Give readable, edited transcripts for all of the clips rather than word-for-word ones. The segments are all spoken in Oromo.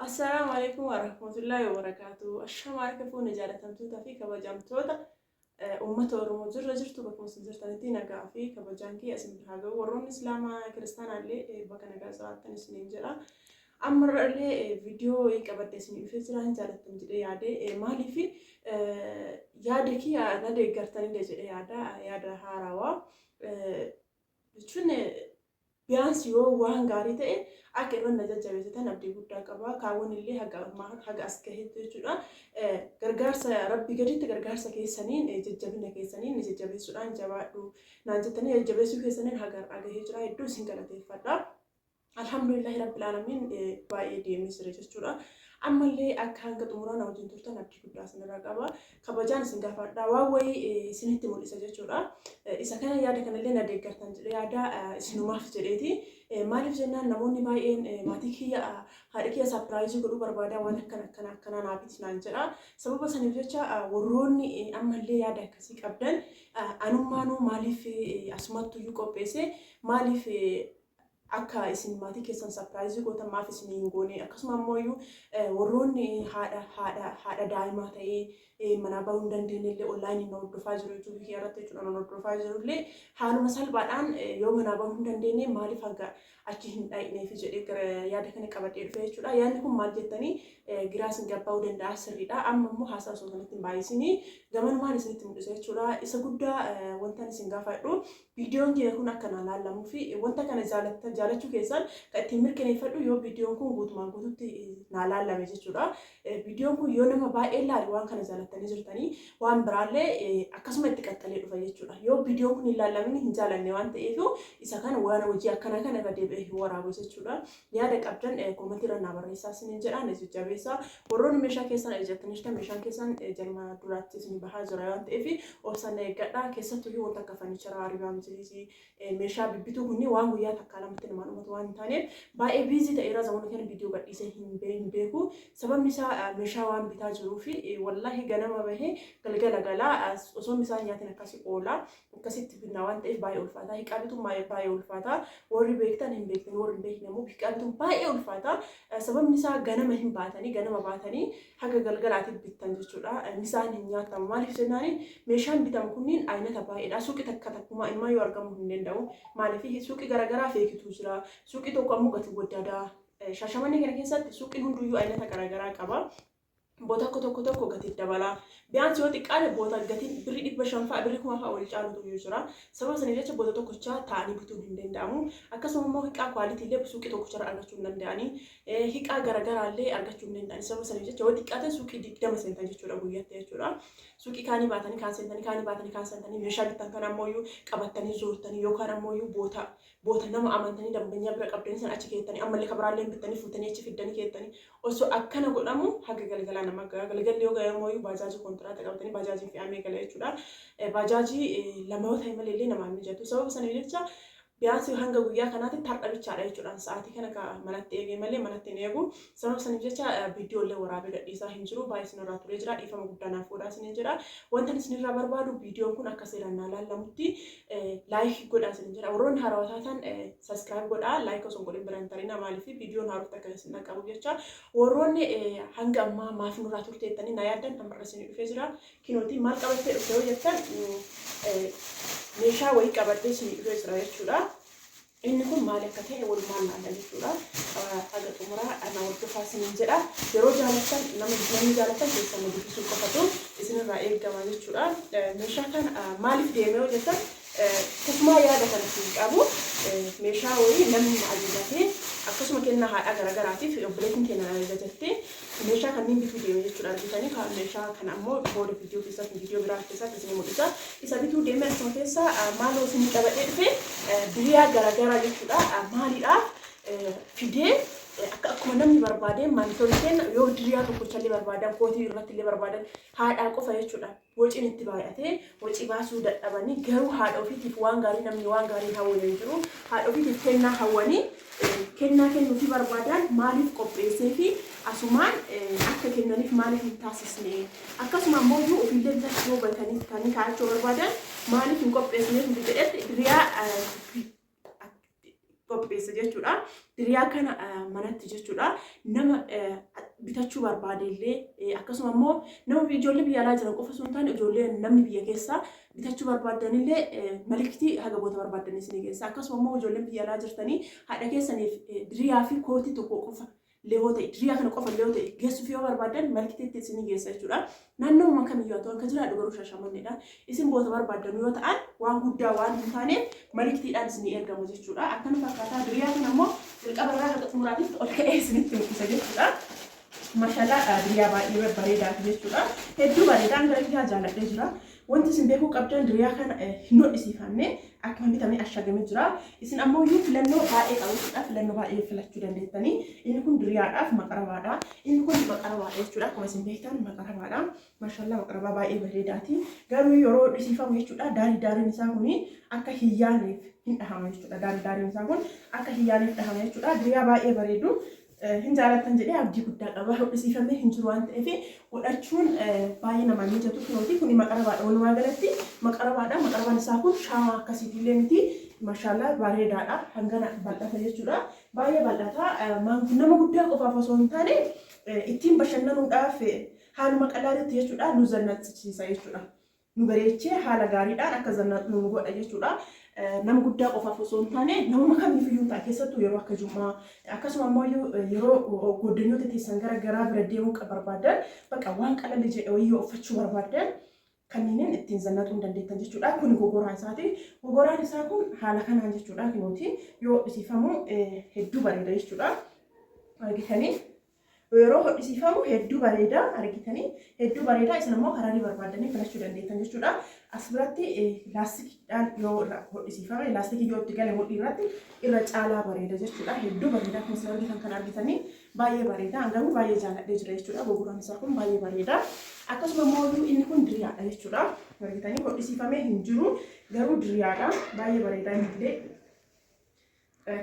Assalaamu alaikum warahmatullaahi wabarakaatu. Ashama harka fuune jaalatamtoota fi kabajamtoota uummata Oromoo jirra jirtu bakkuma isin jirtanitti nagaa fi kabajaan kee isin biraa ga'u. Warroonni Islaamaa kiristaanaa illee bakka nagaa jiraattan isiniin jedha. Ammarra illee viidiyoo wayii qabadhe isin dhufee jira hin jaalattan jedhee yaade maaliif yaada kiyya na deeggartanillee jedhee yaada yaada haarawaa jechuun biyaansi yoo waan gaarii ta'e akka irra na jajjabeessitan abdii guddaa qaba. Kaawwan illee haga ammaa haga as gahetti jechuudha. Gargaarsa rabbi gaditti gargaarsa keessaniin jajjabina keessaniin na jajjabeessuudhaan jabaadhu naan jettanii jajjabeessuu keessaniin haga har'aa gahee jira. Hedduu isin galateeffadha. Alhamdulillahi rabbil aalamiin baay'ee deemee jira jechuudha. Ammallee akka hanga xumuraa na wajjin turtan abdii guddaa isinirraa qaba. Kabajaan isin gaafadha. Waan wayii isinitti mul'isa jechuudha. Isa kana yaada kanallee na deeggartan jedhee yaada isinumaaf jedheeti. Maaliif jennaan namoonni baay'een maatii kiyya haadha kiyya sapiraayizii godhuu barbaada waan akkana akkana akkanaa naa biti naan jedha. Sababa saniif jecha warroonni ammallee yaada akkasii qabdan anummaanuu maaliif asumattuyyuu qopheesse maaliif akka isin maatii keessan sapiraayizii gootan maaf isin hin goone, akkasuma ammoo iyyuu warroonni haadha haadha haadha daa'imaa ta'ee manaa bahuu hin dandeenye illee onlaayinii na hordofaa jiru yuutuubii kiyya irratti jechuudha na hordofaa jiru illee haaluma salphaadhaan yoo manaa bahuu hin dandeenye maaliif hanga achi hin dhaqneef jedhee gara yaada kana qabadhee dhufe jechuudha. Yaadni kun maal jettanii giraa isin gabbaa'uu danda'a sirriidha. Amma immoo haasaa osoo isinitti hin baay'isinii gamanumaan isinitti mul'isa jechuudha. Isa guddaa wantan isin gaafadhu Viidiyoon kiyya kun akka naa laallamuu fi wanta kana jaalattan jaalachuu keessan kan ittiin mirkaneeffadhu yoo viidiyoon kun guutumaan guututti naa laallame jechuudha. Viidiyoon kun yoo nama baay'een laale waan kana jaalattanii jirtanii waan biraallee akkasuma itti qaxxalee dhufa jechuudha. Yoo viidiyoon kun hin laallamin hin jaalanne waan ta'eef isa kana waan hojii akkanaa kana irra deebi'ee hin waraabu jechuudha. Yaada qabdan koomentii irra naa barreessaa isiniin jedha na jajjabeessaa. Warroonni meeshaa keessan ajajattanii jirtan meeshaan keessan jaluma duraatti isin bahaa jira waan ta'eef obsaan na eeggadha. Keessattuyyuu wanta akka farniicharaa, aribaa misiriisii, meeshaa bibbituu kunni waan guyyaa takkaa lamatti namaa dhumatu waan hin taaneef baay'ee biizii ta'eera zamana kana viidiyoo gadhiisee hin beeku. Sababni isaa meeshaa waan bitaa jiruu fi wallaahi ganama bahee galgala galaa osoo misaan nyaatin akkasi oola. Akkasitti bitna waan ta'eef baay'ee ulfaata. Hiqaa bituun baay'ee ulfaata. Warri beektan hin beektan, warri hin beekne immoo hiqaa bituun baay'ee ulfaata. Sababni isaa ganama hin baatanii, ganama baatanii haga galgalaatiif bittan jechuudha. Misaan hin nyaatamu. Maaliif jennaani meeshaan bitamu kunniin aynata baay'eedha. Suuqii takka takkumaa ilmaa yoo argamuu hin danda'u. Maaliif suuqii garaagaraa feekitu jira. Suuqii tokko ammoo gatii waddadaa. Shaashamannee kana keessatti suuqiin hunduyyuu aynata garaagaraa qaba. Boota tokko tokko tokko gatii dabala. Biyaansi yoo xiqqaate boota gatiin birrii 500 fa'a birrii 1000 fa'a wal caalutu iyyuu jira. Sababa saniif jecha boota tokkochaa taa'anii bituun hin danda'amu. Akkasuma immoo hiqaa kwaalitii illee suuqii tokkocharra argachuu hin danda'anii. Hiqaa garaagaraa illee argachuu hin danda'ani. Sababa saniif jecha yoo xiqqaate suuqii 20 seentan jechuudha guyyatti jechuudha. Suuqii kaanii baatanii kaan seentanii kaanii baatanii kaan seentanii meeshaa bittan kana ammoo iyyuu qabattanii zoortanii yookaan ammoo iyyuu boota boota nama amantanii dambanyaa bira qabdanii sana achi keettanii ammallee kabiraallee bittanii fuutanii achi fiddanii keettanii osoo akkana godhamu haga galgalaa nama gaha. Galgalli yoo gahe ammoo baajaajii kontiraata qabatanii baajaajiin fe'amee gala jechuudha. Baajaajii lama yoo ta'e malee illee namaan mijatu. Sababa saniif jecha biyaansi hanga guyyaa kanaatti har'a bichaadha jechuudha. Sa'aatii kana ka manatti eegee malee manatti hin eegu. Sababa saniif jecha viidiyoo illee waraabee gadhiisaa hin jiru. Baay'ee isinirraa turee jira. Dhiifama guddaa naaf godhaa isiniin jedha. Wanta isinirraa barbaadu viidiyoon kun akka seeraan naa laallamutti laayikii godhaa isiniin jedha. Warroonni haarawaa taatan sabiskiraayib godhaa. Laayik osoo hin godhin bira hin tarina. Maaliif viidiyoon haarofti akka isin dhaqqabu jecha. Warroonni hanga ammaa maaf nurraa turte jettanii na yaaddan ammarra isinii dhufee jira. Kinooti maal qabattee dhufte yoo jettan meeshaa wayii qabadhee isinii dhufee jira jechuudha. Inni kun maal akka ta'e walumaan laalla jechuudha. Haga xumuraa na hordofaa isiniin jedha. Yeroo jaalattan nama namni jaalattan keessan na dubbisuu qofatu isinirraa eegama jechuudha. Meeshaa kana maaliif deeme yoo jettan tasumaa yaada kana hin qabu. Meeshaa wayii namni na ajajatee akkasuma kennaa haadhaa garaagaraatiif obboleettiin keenya na ajajattee meeshaa kanneen bituu deeme jechuudha argitanii meeshaa kana ammoo booda viidiyoo keessatti viidiyoo biraa keessatti isin mul'isa. Isa bituu deeme achuma keessa maaloo isin qabadhee dhufe diriyaa garaagaraa jechuudha. Maaliidhaaf fidee akka akkuma namni barbaade maamiltoonni keenya yoo diriyaa tokkochallee barbaadan kootii irratti illee barbaadan haadhaa qofa jechuudha. Waciin itti baay'atee wacii baasuu dadhabanii garuu haadha ofiitiif waan gaarii namni waan gaarii hawwan hin jiru. Haadha ofiitiif kennaa hawwanii kennaa kennuufii barbaadan maaliif qopheessee fi asumaan akka kennaniif maaliif hin taasisne? Akkasuma ammoo iyyuu ofiillee bitachuu yoo batanii bitanii kaa'achuu barbaadan maaliif hin qopheessineef jedhetti diriyaa qopheessa jechuudha. Diriyaa kana manatti jechuudha. Nama Bitachuu barbaade illee, akkasuma immoo nama ijoollee biyya alaa jiran qofa osoo hin taane, ijoollee namni biyya keessaa bitachuu barbaadan illee maliktii haga boota barbaadan isinii geessa. Akkasuma immoo ijoolleen biyya alaa jirtanii haadha keessaniif diriyaa fi kootii tokko qofa illee yoo ta'e, diriyaa kana qofa illee yoo ta'e geessuuf yoo barbaadan, maliktiitti isinii geessa jechuudha. Naannooma kamiyyuu haa ta'u, akka jiraadhu garuu Shaashamanneedha. Isin boota barbaadan yoo ta'an, waan guddaa waan hin taaneef maliktiidhaan isinii ergamu jechuudha. Akkana fakkaataa diriyaa kana immoo jalqaba irraa haga xumuraatitti ol ka'ee isinitti mul'isa jechuudha. Mashalaa, diriyaa baay'ee bareedaati jechuudha. Hedduu bareedaan gara kiyyaa jaaladhee jira. Wanti isin beekuu qabdan, diriyaa kana hin hodhisiifanne, akkuma bitamee ashagamee jira. Isin ammoo iyyuu filannoo baay'ee qaba jechuudha. Filannoo baay'ee filachuu dandeettanii. Inni kun diriyaadhaaf maqarabaadha. Inni kun maqarabaadha jechuudha. Akkuma isin beektan maqarabaadha. Maashallaa, maqarabaa baay'ee bareedaati. Garuu yeroo hodhisiifamu jechuudha, daarii daariin isaa kuni akka hin yaaneef hin dhahama jechuudha. Daarii daariin isaa kun akka hin yaaneef dhahama jechuudha. Diriyaa baay'ee bareedu. Hin jaalattan jedhee abdii guddaa qaba. Hodhisiifamee hin jiru waan ta'eef godhachuun baay'ee namaan mijatu kunooti. Kuni maqarabaadha, walumaa galatti maqarabaadha. Maqarabaan isaa kun shaamaa akkasiitillee miti. Mashallah, bareedaadha. Hangana bal'ata jechuudha. Baay'ee bal'ata. Nama guddaa qofaaf osoo hin taane, ittiin bashannanuudhaaf haaluma qalaalitti jechuudha, nu zannachisiisa jechuudha. Nu bareechee haala gaariidhaan akka zannatnu nu godha jechuudha. Nama guddaa qofaaf osoo hin taane namuma kamiifiyyuu ta'a, keessattuu yeroo akka jum'aa, akkasuma immoo yeroo goddanyoota teessan gara garaa bira deemuu barbaadan, bakka waan qalalli jedhe wayii yoo uffachuu barbaadan, kanneenin ittiin zannaxuu hin dandeettan jechuudha. Kun gogoraa isaati. Gogoraan isaa kun haala kanaan jechuudha. Kunuuti yoo hodhisiifamu hedduu bareeda jechuudha. Argitanii, yeroo hodhisiifamu hedduu bareeda, argitanii, hedduu bareeda. Isin immoo kararii barbaaddanii filachuu dandeettan jechuudha. As biratti laastikiidhaan yoo irra hodhisiifame, laastikii yoo itti gale mudhii irratti, irra caalaa bareeda jechuudha. Hedduu bareeda kan isin argitan kan argitanii baay'ee bareeda. Garuu baay'ee jaaladhee jira jechuudha. Gogoraan isaa kun baay'ee bareeda. Akkasuma immoo inni kun diriyaadha jechuudha. Argitanii, hodhisiifamee hin jiru, garuu diriyaadha. Baay'ee bareeda inni illee.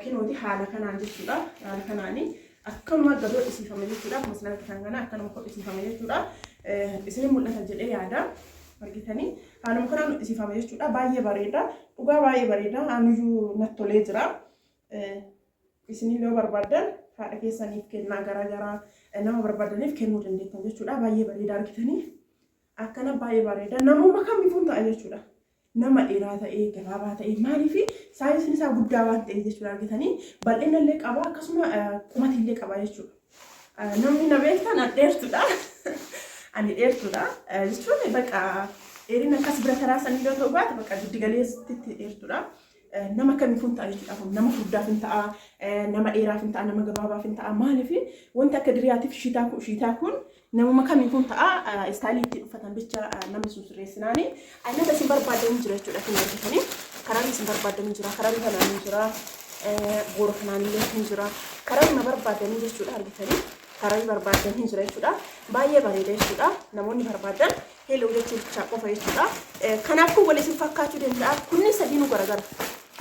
Kinooti haala kanaan jechuudha. Haala kanaani akkanuma gad hodhisiifame jechuudha. Akkuma isin argitan kana akkanuma hodhisiifame jechuudha. Isin mul'ata jedhee yaada. Argitanii, haaluma kanaan hodhisiifame jechuudha. Baay'ee bareeda. Dhugaa baay'ee bareeda. Anuyyuu natti tolee jira. Isinillee yoo barbaaddan haadha keessaniif kennaa garaa garaa nama barbaadaniif kennuu dandeettan jechuudha. Baay'ee bareeda, argitanii. Akkana baay'ee bareeda. Namuma kamiifuu ta'a jechuudha. Nama dheeraa ta'ee, gabaabaa ta'ee, maaliif saayinsiin isaa guddaa waan ta'eef jechuudha. Argitanii, bal'ina illee qaba, akkasuma qumati illee qaba jechuudha. Namni na beektan ani dheertuudha. Ani dheertuudha jechuun bakka dheerina akkas bira taraa sanii yoo ta'u baate, bakka giddu galeessitti dheertuudha. Nama kamiifuu ta'a jechuudha. Nama furdaaf hin ta'a, nama dheeraaf hin ta'a, nama gabaabaaf hin ta'a. Maaliif wanti akka diriyaatiif shiitaa kun namuma kamiifuu ta'a. Istaayilii ittiin uffatan bicha namni sun sirreessinaani. Aynata isin barbaadan jira jechuudha kun, argitanii. Karaan isin barbaadan jira, karaan kanaan hin jira, goora kanaan illee hin jira. Karaan na barbaadan jechuudha, argitanii. Karaan barbaadan hin jira jechuudha. Baay'ee bareeda jechuudha. Namoonni barbaadan hello jechuu bicha qofa jechuudha. Kanaaf kun wal isin fakkaachuu danda'a. Kunni sadiinuu garagara.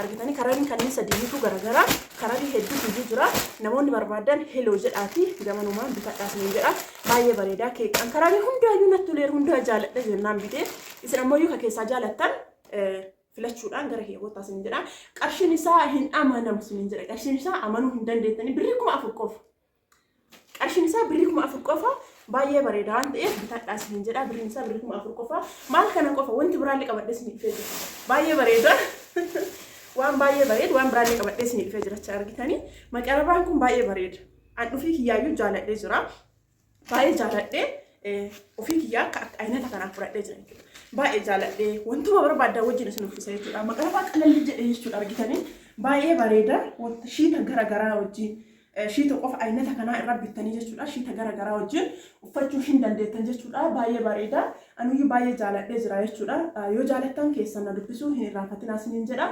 Argitanii, karaan kanneen sadiinitu garagara. Karaan hedduutu iyyuu jira. Namoonni barbaadan hello jedhaati gamanumaan bitadhaa isiniin jedha. Baay'ee bareedaa keeqan. Karaan hundaayyuu natti toleera, hundaa jaaladha jennaan bitee. Isin ammoo ka keessaa jaalattan filachuudhaan gara keewwataa isiniin jedha. Qarshiin isaa hin amanamu isiniin jedha. Qarshiin isaa amanuu hin dandeettanii, birrii 4000 qofa. Qarshiin isaa birrii 4000 qofa. Baay'ee bareeda waan ta'eef bitadhaa isiniin jedha. Birriin isaa birrii 4000 qofa. Maal, kana qofa, wanti biraallee qabadhee isinii dhufee jira. Baay'ee bareeda. Waan baay'ee bareedu waan biraallee qabadhee isinii dhufee jira jecha, argitanii. Maqarabaan kun baay'ee bareeda. An dhufii kiyyaayyuu jaaladhee jira. Baay'ee jaaladhee ofii kiyyaa akka aynata kanaa fudhadhee jira jechuudha. Baay'ee jaaladhee, wantuma barbaadan wajjin isin uffisa jechuudha. Maqarabaa qalalli jedhe jechuudha, argitanii. Baay'ee bareeda. Wanta shiita gara garaa wajjin, shiita qofa aynata kanaa irra bittanii jechuudha. Shiita gara garaa wajjin uffachuu hin dandeettan jechuudha. Baay'ee bareeda. Anuyyuu baay'ee jaaladhee jira jechuudha. Yoo jaalattan keessan na dubbisuu hin irraanfatinaa isiniin jedha.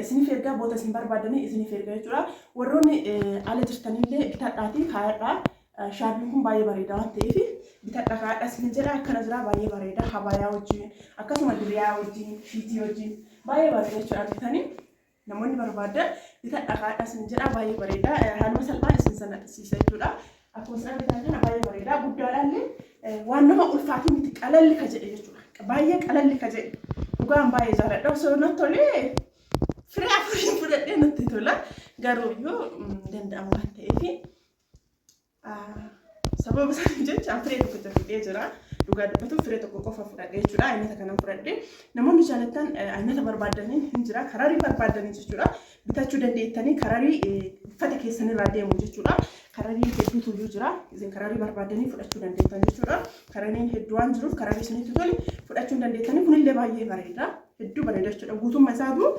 Isiniif ergaa, boota isin barbaadanii isiniif erga jechuudha. Warroonni ala jirtanillee bitadhaatii kaayadhaa. Shaarbiin kun baay'ee bareeda waan ta'eef bitadha, kaayadhaa isiniin jedha. Akkana jira, baay'ee bareeda. Habayaa wajjin, akkasuma diriyaa wajjin, shiitii wajjin baay'ee bareeda jechuudha, argitanii. Namoonni barbaadan bitadha, kaayadhaa isiniin jedha. Baay'ee bareeda. Haaluma salphaan isin sanadhisiisa jechuudha. Akkuma isin argitan kana baay'ee bareeda. Guddaadhaallee waan nama ulfaatu miti, qalalli ka jedhe jechuudha. Baay'ee qalalli ka jedhe. Dhugaan baay'ee jaaladha. Osoo natti tolee firee afurii fudhadhee natti tola. Garuu iyyuu danda'amu waan ta'eef Sababa saniif jecha firee tokkicha fudhee jira. Dhugaa dubbatuuf firee tokko qofa fudhadhe jechuudha. Aynata kanan fudhadhe. Namoonni jaalattan aynata barbaadanii hin jira. Kararii barbaadanii jechuudha. Bitachuu dandeettanii kararii uffata keessanirraa deemu jechuudha. Kararii hedduutu iyyuu jira. Isin kararii barbaadanii fudhachuu dandeettan jechuudha. Karariin hedduu waan jiruuf kararii isinitti tole fudhachuu dandeettanii kunillee baay'ee bareeda. Hedduu bareeda jechuudha. Guutummaa isaatu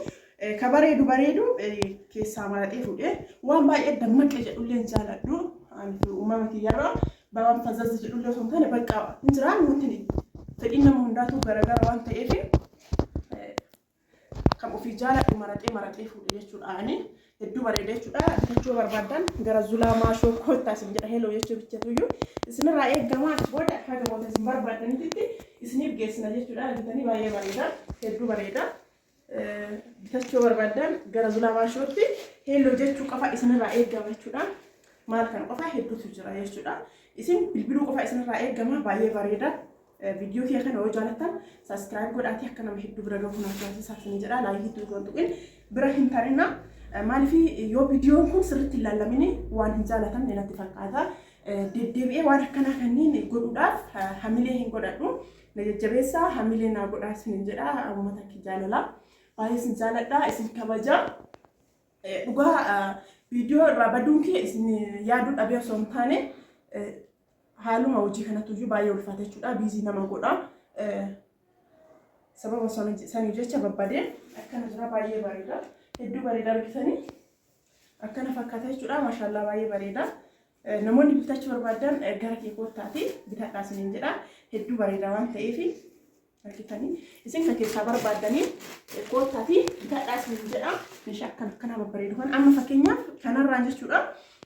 ka bareedu bareedu keessaa maratee fuudhee waan baay'ee dammaqe jedhullee hin jaaladhu. Ani uumama kiyyarraa waan fazazzi jedhullee osoo hin taane bakka hin jiraan wanti fedhiin nama hundaatu garagara waan ta'eef kan ofii jaaladhu maraxee maraxee fuudhe jechuudha. Ani hedduu bareeda jechuudha. Bitachuu barbaaddan gara Zulaa Maashoo kottaa isin jedha heloo jechuu bichatuyyuu isinirraa eegamaa achi booda haga booda isin barbaaddanitti isiniif geessina jechuudha. Bitanii baay'ee bareeda. Hedduu bareeda. Bitachuu barbaaddan gara Zulaa Maashootti heloo jechuu qofa isinirraa eegama jechuudha. Maal kana qofa hedduutu jira jechuudha. Isin bilbiluu qofa isinirraa eegama baay'ee bareeda. Viidiyoo kiyya kana yoo jaalattan subscribe godhaatii akka nama hedduu bira gahu naaf taasisaa isin jedha. Like tuquu tuqin bira hin tarina. Maaliif yoo viidiyoon kun sirriitti hin laallamini waan hin jaalatamne natti fakkaata. Deddeebi'ee waan akkanaa kanneen godhuudhaaf hamilee hin godhadhu. Na jajjabeessaa hamilee naa godhaa isin jedha. Uummata kee jaalala. Baay'ee isin jaaladha isin kabaja. Dhugaa viidiyoo irraa baduun kee isin yaaduu dhabee osoo hin taane haaluma hojii kanatti iyyuu baay'ee ulfaata jechuudha. Busy nama godha. Sababa saniif jecha babbadee akkana jira baay'ee bareeda. Hedduu bareeda argitanii akkana fakkaata jechuudha. Maashaallaa baay'ee bareeda. Namoonni bitachuu barbaadan gara kee koottaati bitadhaa isiniin jedha. Hedduu bareeda waan ta'eef argitanii isin kan keessaa barbaaddanii koottaati bitadhaa isiniin jedha. Meeshaa akkana akkanaa babbareedu kan amma fakkeenyaaf kanarraan jechuudha.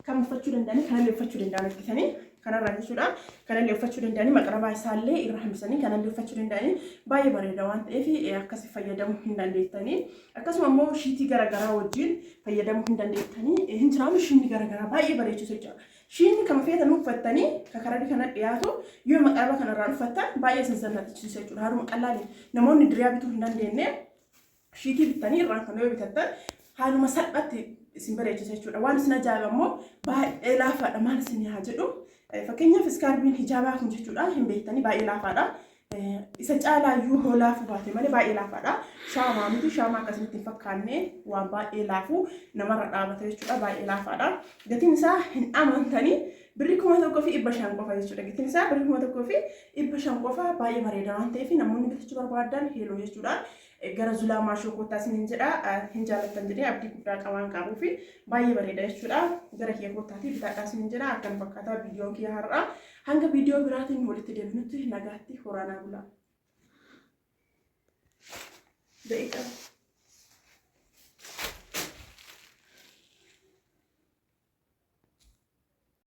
Kan uffachuu danda'anii kanallee uffachuu danda'an argitanii kanarraan jechuudha. Kanallee uffachuu danda'anii maqrabaa isaallee irra hambisanii kanallee uffachuu danda'anii baay'ee bareeda waan ta'eef akkasi fayyadamuu hin dandeettanii. Akkasuma immoo shiitii garaagaraa wajjin fayyadamuu hin dandeettanii. Hin jiraamu shiinni garaagaraa baay'ee bareechisu jechuudha. Shiinni kama feetan uffattanii ka kararii kana dhiyaatu yoo maqraba kanarraan uffattan baay'ee isin zannachiisa jechuudha. Haaluma qallaaliin namoonni diriyaa bituu hin dandeenye shiitii bittanii irraan kana yoo bitattan haaluma salphaatti isin bareechisa jechuudha. Waan isin ajaa'iba immoo baay'ee laafaadha maal isin haa jedhu. Fakkeenyaaf iskaarbiin hijaabaa kun jechuudha hin beektanii baay'ee laafaadha. Isa caalaayyuu hoo laafu baate malee baay'ee laafaadha. Shaamaa miti shaamaa akkasumatti hin fakkaanne waan baay'ee laafu namarra dhaabata jechuudha baay'ee laafaadha. Gatiin isaa hin amantanii birrii 1500 qofa jechuudha. Gatiin isaa birrii 1500 qofa baay'ee bareeda waan ta'eef namoonni bitachuu barbaadan hello jechuudha. Gara Zulaa Maashoo koottaa isiniin jedha hin jaalattan jedhee abdii guddaa qabaan qabuu fi baay'ee bareeda jechuudha. Gara kiyya koottaatii bitaadhaa isiniin jedha akkana fakkaataa viidiyoon kiyya har'aa. Hanga viidiyoo biraatiin walitti deebinutti nagaatti horaanaa bulaa. Daqiiqaa.